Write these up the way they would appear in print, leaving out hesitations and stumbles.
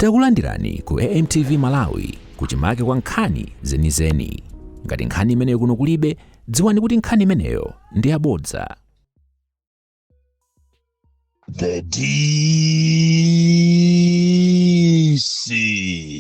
Takulandirani ku AMTV Malawi, kuchimake kwa nkhani zenizeni. Ngati nkhani imeneyo kuno kulibe, dziwani kuti nkhani imeneyo ndi yabodza. The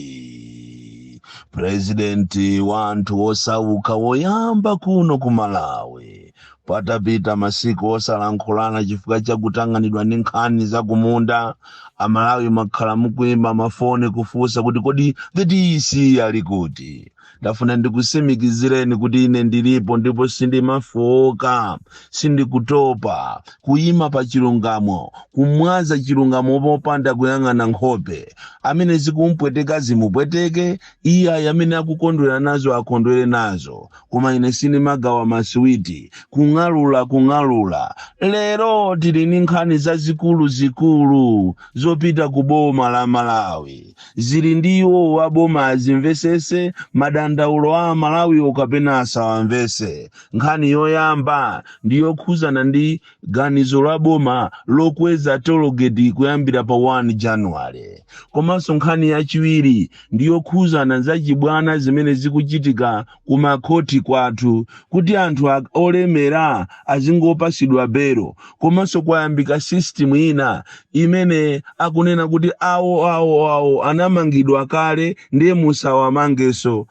DC, President wa anthu osauka woyamba kuno ku Malawi. Patapita masiku osalankhulana chifukwa chakutanganidwa ndi nkhani za kumunda, Amalawi makhala mukuyimba mafoni kufunsa kuti kodi the DC ali kuti? Ndafuna ndikusimikizireni kuti ine ndilipo ndipo sindimafowoka, sindikutopa kuyima pa chilungamo, kumwaza chilungamo popanda kuyang'ana nkhope. Amene zikumpweteka zimupweteke, iye amene akukondwera nazo akondwere nazo, koma ine sindimagawa masiwiti. Kung'alula, kung'alula. Lero tili ndi nkhani zazikulu zikulu zopita ku boma la Malawi. Zili ndi iwo wa boma azimvesese madandaulo a Malawiwo kapena asawamvese. Nkhani yoyamba ndi yokhuzana ndi ganizo la boma lokweza tologeti kuyambira pa 1 January. Komanso nkhani yachiwiri ndi yokhuzana zachibwana zimene zikuchitika ku makhoti kwathu, kuti anthu olemera azingopasidwa belo. Komanso kwayambika system ina imene akunena kuti awo awo awo anamangidwa kale, ndiye musawamangenso.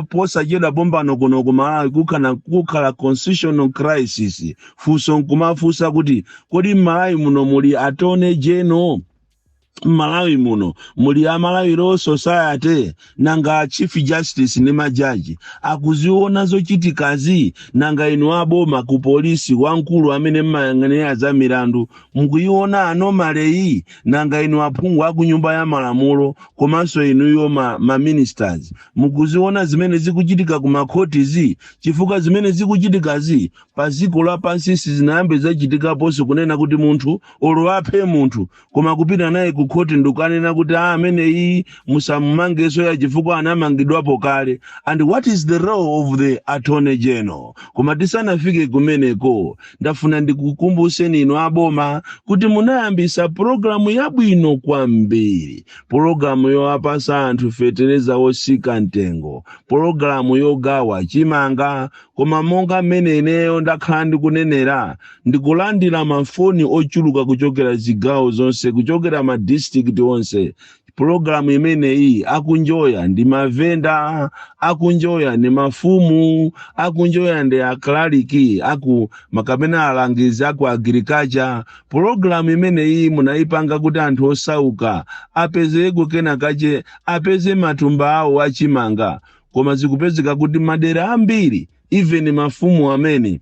Posachedwa pompano kuno ku Malawi kukhala constitutional crisis. Funso nkumafunsa kuti kodi m'Malawi muno muli Attorney General? M'Malawi muno muli a Malawi Law Society? Nanga Chief Justice ndi majaji akuziona zochitikazi? Nanga inu aboma, ku polisi, wamkulu amene mmayang'anira za milandu, mukuiona anomaly? Nanga inu aphungu aku Nyumba ya Malamulo komanso inuyo ma ministers, mukuziona zimene zikuchitika ku makhotizi? Chifukwa zimene zikuchitikazi pa dziko lapansi sizinayambe zachitikaponso, kunena kuti munthu olo aphe munthu, koma kupita naye ku khoti ndikukanena kuti, "Ah, ameneyi musamumangenso ya chifukwa anamangidwapo kale." And what is the role of the Attorney General? Koma tisanafike kumeneko, ndafuna ndikukumbuseni inu aboma kuti munayambisa pologalamu yabwino kwambiri, pologalamu yowapasa anthu fetereza wosika mtengo, pologalamu yogawa chimanga. Koma monga mmene ineyo ndakhala ndikunenera, ndikulandira mafoni ochuluka kuchokera zigawo zonse, kuchokera ma district onse, pologalamu imeneyi akunjoya ndi mavenda, akunjoya ndi mafumu, akunjoya ndi aklaliki aku makapena alangizi aku agriculture. Pologalamu imeneyi munayipanga kuti anthu osauka apezeko kenakache, apeze matumba awo achimanga, koma zikupezeka kuti madera ambiri, even mafumu amene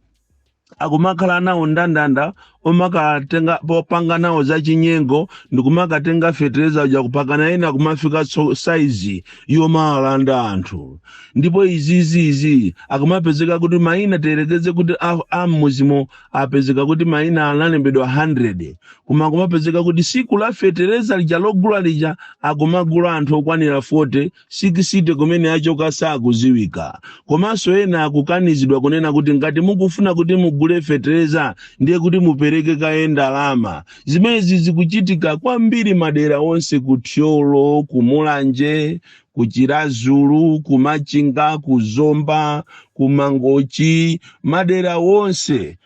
akumakhala nawo ndandanda omakatenga popanga nawo zachinyengo ndikumakatenga fetereza uja kupakana ena kumafika saizi yomalanda anthu. Ndipo izizizi akumapezeka kuti mayina, tiyerekeze kuti am'muzimo apezeka kuti mayina analembedwa 100, koma akumapezeka kuti siku la fetereza lija logula lija akumagula anthu okwanira 40, 60 kumene achoka sakuziwika. Komanso ena akukanizidwa kunena kuti ngati mukufuna kuti mugule fetereza, ndiye kuti mupereke kaye ndalama. Zimenezi zikuchitika kwambiri madera onse, ku Thyolo, ku Mulanje, ku Chirazulu, ku Machinga, ku Zomba, ku Mangochi, madera wonse,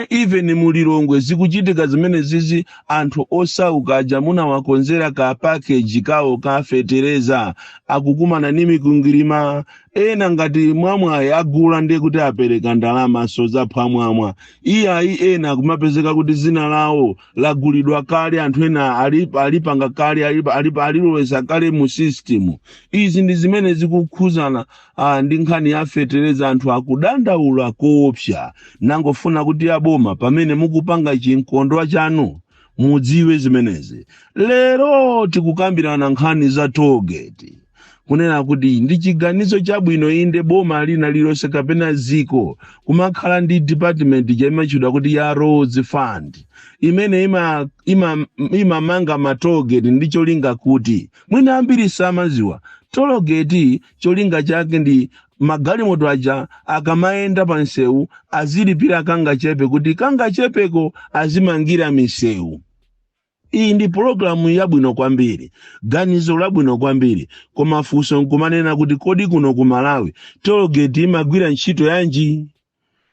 even mulilongwe zikuchitika zimene zizi. Anthu osauka aja munawakonzera ka package kawo ka fetereza akukumana ndi mikungirima. Ena ngati mwamwayi agula, ndiye kuti apereka ndalama so zaphwamwamwa. Iyayi, ena kumapezeka kuti zina lawo lagulidwa kale, anthu ena alipanga kale, alilowesa kale mu system. Izi ndi zimene zikukhuzana ndi nkhani ya fetereza. Anthu akudandaula koopsa. Nangofuna kuti aboma, pamene mukupanga chinkondwa chanu, mudziwe zimenezi. Lero tikukambirana nkhani za tollgate, kunena kuti ndi chiganizo chabwino inde boma lina lilonse kapena ziko kumakhala ndi department chaimatchedwa kuti ya Roads Fund, imene imamanga ma tollgate ndi cholinga kuti mwina ambiri samaziwa tollgate cholinga chake ndi magalimoto aja akamayenda pa msewu azilipira kangachepe, kuti kangachepeko azimangira misewu. Iyi ndi pologalamu yabwino kwambiri, ganizo labwino kwambiri, koma funso nkumanena kuti kodi kuno ku Malawi tollgate imagwira ntchito yanji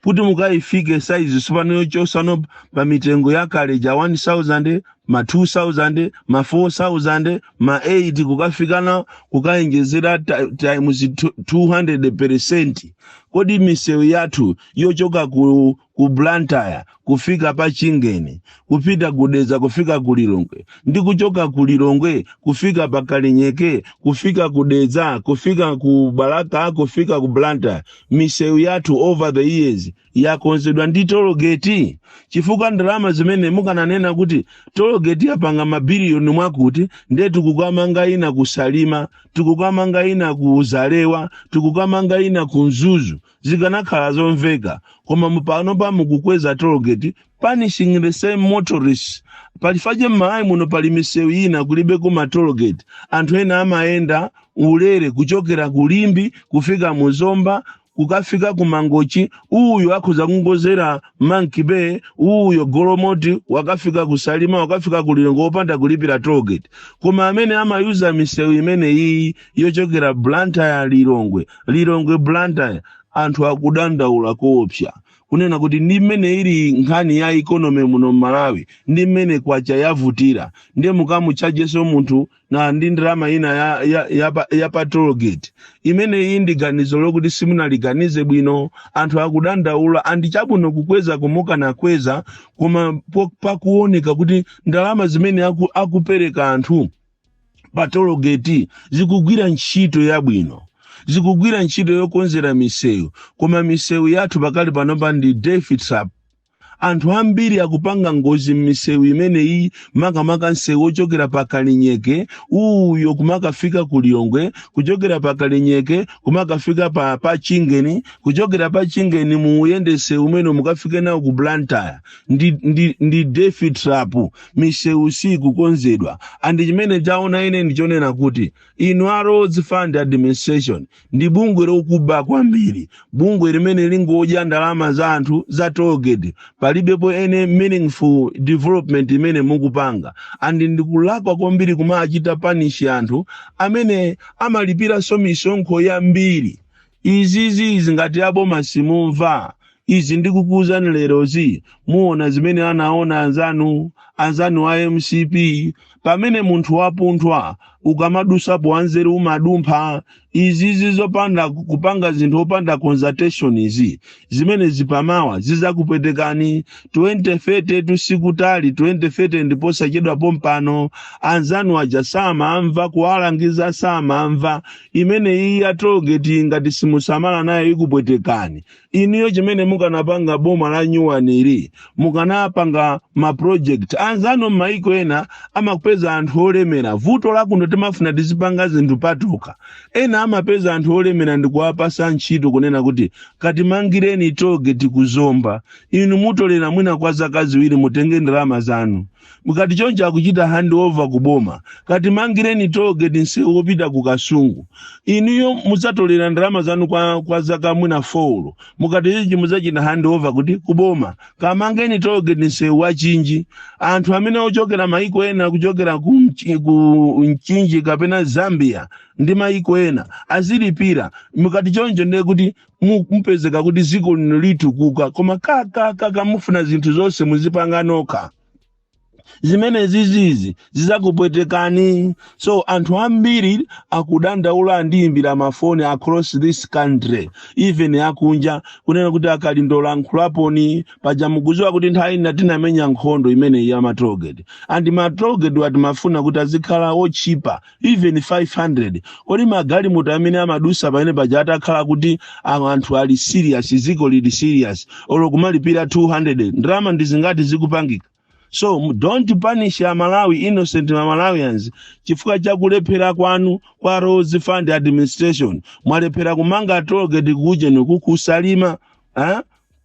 kuti mukayifike saizi sopano yochosano pa mitengo yakale ja 1000, ma 2000, ma 4000, ma 8, kukafikana kukayenjezera times 200? Kodi misewu yathu yochoka ku Blantyre kufika pa Chingeni, kupita kudeza, kufika ku Lilongwe, ndi kuchoka ku Lilongwe kufika pa Kalinyeke, kufika ku Dedza, kufika ku Balaka, kufika ku Blantyre, misewu yathu over the years yakonzedwa ndi tollgate? Chifukwa ndalama zimene mukananena kuti tollgate yapanga mabiliyoni mwakuti, ndiye tikukamanga ina ku Salima, tikukamanga ina ku Zalewa, tikukamanga ina ku Mzuzu, zikanakhala zomveka. Koma pano pa mukukweza tollgate, punishing the same motorists. Palifache m'Malawi muno pali misewu ina kulibe kuma tollgate. Anthu ena amayenda ulere kuchokera ku Limbe kufika muzomba, kukafika ku Mangochi. Uyu akhoza kungozera Monkey Bay, uyo Golomoti, wakafika ku Salima, wakafika ku Lilongwe wopanda kulipira tollgate. Koma amene amayuza misewu imene iyi yochokera Blantyre Lilongwe, Lilongwe Blantyre, anthu akudandaula koopsa kunena kuti ndi mmene ili nkhani ya economy muno m'Malawi, ndi mmene kwacha yavutira, ndiye mukamuchajeso munthu na ndi ndalama ina ya pa tollgate. Imene iyi ndi ganizo lokuti simunaliganize bwino. Anthu akudandaula. Andi chabwino kukweza kumukanakweza, koma pakuoneka kuti ndalama zimene akupereka anthu pa tollgate zikugwira ntchito yabwino, zikugwira ntchito yokonzera misewu. Koma misewu yathu pakali panopa ndi death trap. Anthu ambiri akupanga ngozi m'misewu imeneyi, makamaka msewu wochokera pa Kalinyeke uyo kumakafika ku Lilongwe, kuchokera pa Kalinyeke kumakafika pa Chingeni, kuchokera pa Chingeni muuyende msewu umene mukafike nawo ku Blantyre. Ndi death trap. Misewu sikukonzedwa. Andi chimene chaona ine ndichonena kuti inu a Roads Fund Administration ndi bungwe lokuba kwambiri, bungwe limene lingodya ndalama za anthu za tollgate. Palibepo any meaningful development imene mukupanga. Andi ndikulakwa kwambiri kumachita punish anthu amene amalipiranso misonkho yambiri. Izizi ngati aboma simumva izi ndikukuwuzani lerozi, muona zimene anaona anzanu a MCP. Pamene munthu wapunthwa, ukamadusapo wanzeru umadumpha. Izizi zopanda kupanga zinthu opanda consultation, izi zimene zipamawa zizakupwetekani. 2030 tusikutali, 2030 ndiposachedwapo mpano. Anzanu aja samamva kuwalangiza, samamva. Imene iyi ya tollgate, ngati simusamala nayo, ikupwetekani inuyo. Chimene mukanapanga boma la nyuwaniri, mukanapanga ma project. Anzanu m'maiko ena amapeza anthu olemera. Vuto lakuno timafuna tizipanga zinthu patoka. Ena amapeza anthu olemera ndikuwapasa ntchito, kunena kuti katimangireni tollgate kuzomba, inu mutolera mwina kwa zaka 2, mutenge ndalama zanu. Mukati choncho akuchita hand over kuboma. Katimangireni tollgate msewu wopita ku Kasungu, inuyo mudzatolera ndalama zanu kwa zaka mwina 4, mukati ichi mudzachita hand over kuti kuboma. Kamangeni tollgate msewu wa Chinji. Anthu amene ochokera maiko ena, kuchokera ku Mchinji kapena Zambia ndi maiko ena, azilipira. Mukati choncho ndiye kuti mupezeka kuti dziko lino litukuka. Koma kakakaka mufuna zinthu zonse muzipanga nokha, zimene zizizi zizakupwetekani. So anthu ambiri akudandaula, andiyimbira mafoni across this country, even akunja, kunena kuti akalindola nkhulaponi paja. Mukudziwa kuti nthawi ina tinamenya nkhondo imeneyi ya ma tollgate, and ma tollgate watimafuna kuti azikhala otchipa, even 500. Kodi magalimoto amene amadusa pamene paja atakhala kuti anthu ali serious, dziko lili serious, olo kumalipira 200, ndalama ndizingati zikupangika? So don't punish Amalawi, innocent Malawians, chifukwa chakulephera kwanu kwa Roads Fund Administration. Mwalephera kumanga tollgate kucheno kukusalima, eh?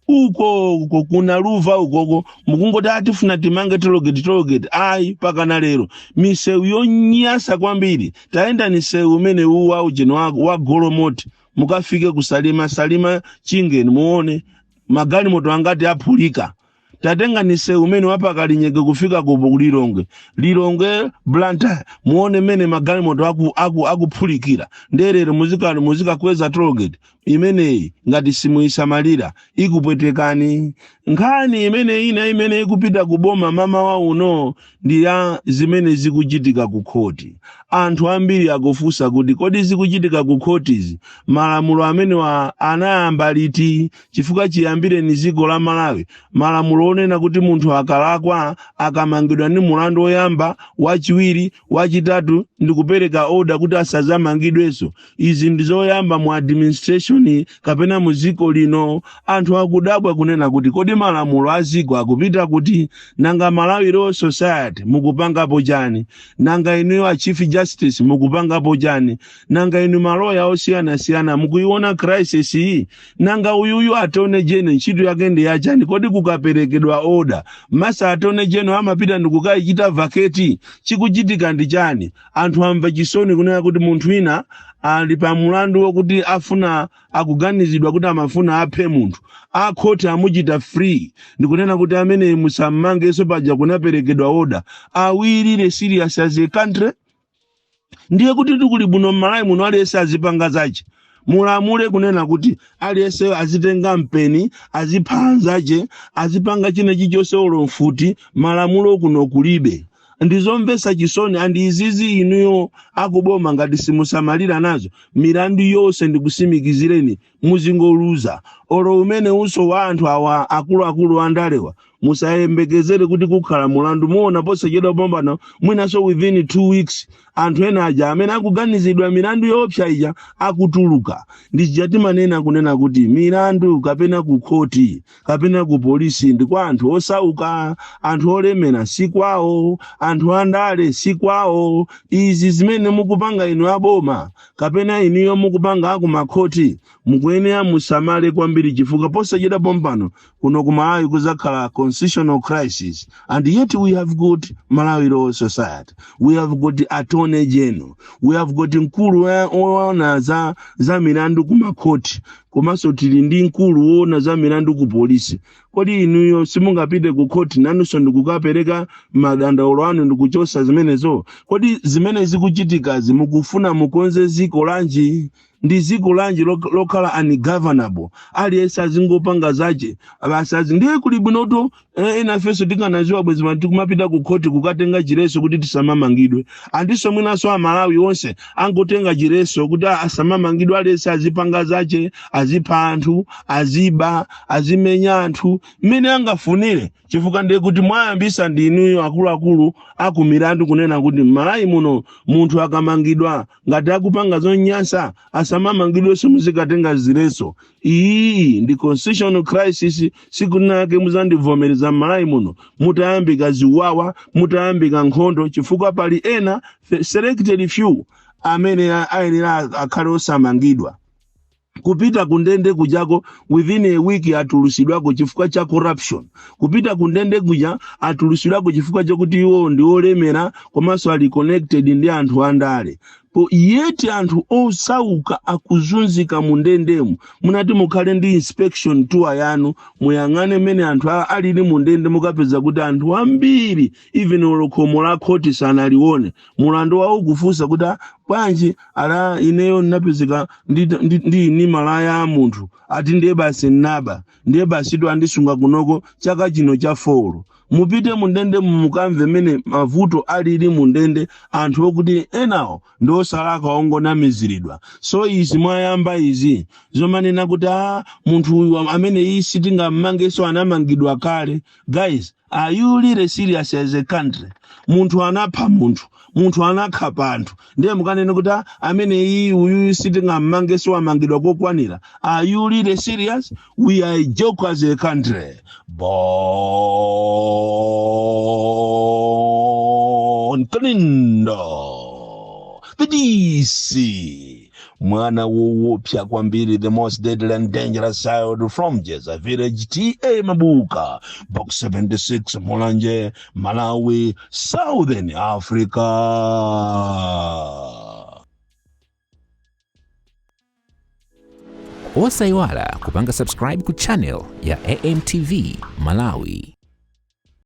Uko uko kuna luva ukoko mukungoti atifuna timange tollgate, tollgate ayi. Pakana lero misewu yonyasa kwambiri. Tayenda ni sewu umene uwu ucheno wa Golomoti, mukafike kusalima, Salima Chingeni, muone magalimoto angati aphulika. Tatengani msewu umene wapakalinyeke kufika ku Lilongwe, Lilongwe, Blantyre, muone mmene magalimoto akuphulikira. Nderero muzikakweza tollgate imeneyi, ngati simuyisamalira ikupwetekani. Nkhani imene ina imene ikupita kuboma mamawa uno ndi ya zimene zikuchitika ku khoti. Anthu ambiri akufunsa kuti kodi zikuchitika ku khotizi, malamulo amenewa anayamba liti? Chifukwa chiyambireni dziko la Malawi, malamulo onena kuti munthu akalakwa, akamangidwa ndi mulandu woyamba, wachiwiri, wachitatu, ndi kupereka order kuti asazamangidwenso, izi ndi zoyamba mu administration kapena mu dziko lino. Anthu akudabwa kunena kuti kodi malamulo a dziko akupita kuti? Nanga Malawi Law Society mukupangapo chani? Nanga inuyo a Chief Justice mukupangapo chani? Nanga inu maloya osiyanasiyana mukuiona crisis iyi? Nanga uyuyu Attorney General ntchito yake ndi yachani? Kodi kukaperekedwa order, masa Attorney General amapita ndikukayichita vacate? Chikuchitika ndi chani? Anthu amva chisoni kunena kuti munthu wina ali pa mulandu wokuti afuna, akuganizidwa kuti amafuna aphe munthu, akhoti amuchita free ndikunena kuti amene musammangenso, paja kunaperekedwa order. Are we really serious as a country? Ndiye kuti tikuli buno m'Malawi muno aliyense azipanga zache, mulamule kunena kuti aliyense azitenga mpeni, azipha anzache, azipanga china chilichonse, olo mfuti, malamulo kuno kulibe. Ndizomvetsa chisoni. And izizi inuyo akuboma ngati simusamalira nazo, milandu yonse ndikusimikizireni muzingoluza. Olo umene uso wa anthu awa akuluakulu andalewa, musayembekezere kuti kukhala mulandu. Muona posachedwa pompano, mwinanso within 2 weeks, anthu ena aja amene akuganizidwa milandu yoopsa ija akutuluka. Ndija timanena kunena kuti milandu kapena ku khoti kapena ku polisi ndi kwa anthu osauka, anthu olemera si kwawo, anthu andale si kwawo. Izi zimene mukupanga inu aboma kapena inuyo mukupanga akumakhoti, mukuyenera musamale kwambiri, chifukwa posachedwa pompano kuno ku Malawi kuzakhala constitutional crisis. And yet we have got Malawi Law Society, we have got Attorney General, we have got mkulu woona za milandu ku makhoti, komanso tili ndi mkulu woona za milandu ku polisi. Kodi inuyo simungapite ku khoti nanunso ndikukapereka madandaulo anu ndikuchosa zimenezo? Kodi zimene zikuchitikazi mukufuna mukonze ziko lanji? Ndi ziko lanji lokhala ungovernable, aliyense azingopanga zache basi? Ndiye kuli bwinoto enafenso tikanaziwa bwezi pano tikumapita ku khoti kukatenga chileso kuti tisamamangidwe. Andinso mwinanso Amalawi onse angotenga chileso kuti asamamangidwe, aliyense azipanga zache, azipha anthu, aziba, azimenya anthu mmene angafunire, chifukwa ndiye kuti mwayambisa ndi inuyo akuluakulu akumilandu kunena kuti m'Malawi muno munthu akamangidwa ngati akupanga zonyansa asamamangidwenso, muzikatenga zileso. Iyi ndi constitutional crisis. Siku linake muzandivomereza m'Malawi muno mutayambika ziwawa, mutayambika nkhondo, chifukwa pali ena selected few amene ayenera akhale osamangidwa. Kupita kundende kujako, within a week atulusidwako chifukwa cha corruption. Kupita kundende kuja, atulusidwako chifukwa chakuti iwo ndi olemera komanso ali connected ndi anthu andale. Po yeti anthu osauka akuzunzika mu ndendemo. Munati mukhale ndi inspection tour yanu, muyang'ane mmene anthu alili mu ndende, mukapeza kuti anthu ambiri even olo khomo la khoti sanalione. Mulandu wawo kufunsa kuti, "Ah, bwanji?" Ala, ineyo ndinapezeka ndi malaya a munthu, ati ndiye basi nnaba, ndiye basi tu andisunga kunoko chaka chino cha 4. Mupite mundende mukamve mmene mavuto alili mundende, anthu okuti enawo ndi osalakwa, ongonamiziridwa. So izi mwayamba izi zomanena kuti a munthu uyu amene iyi sitingammangenso, anamangidwa kale. Guys, are you really serious as a country? Munthu anapha munthu, munthu anakhapa anthu, ndiye mukanene kuti, "Ah, amene iyi uyuyu sitingammangenso, amangidwa kokwanira." Are you really serious? We are a joke as a country. Bon Kalindo, the DC, mwana woopsa kwambiri, the most deadly and dangerous child from Jeza Village, TA Mabuka, Box 76, Mulanje, Malawi, Southern Africa. Osayiwala kupanga subscribe ku channel ya AMTV Malawi.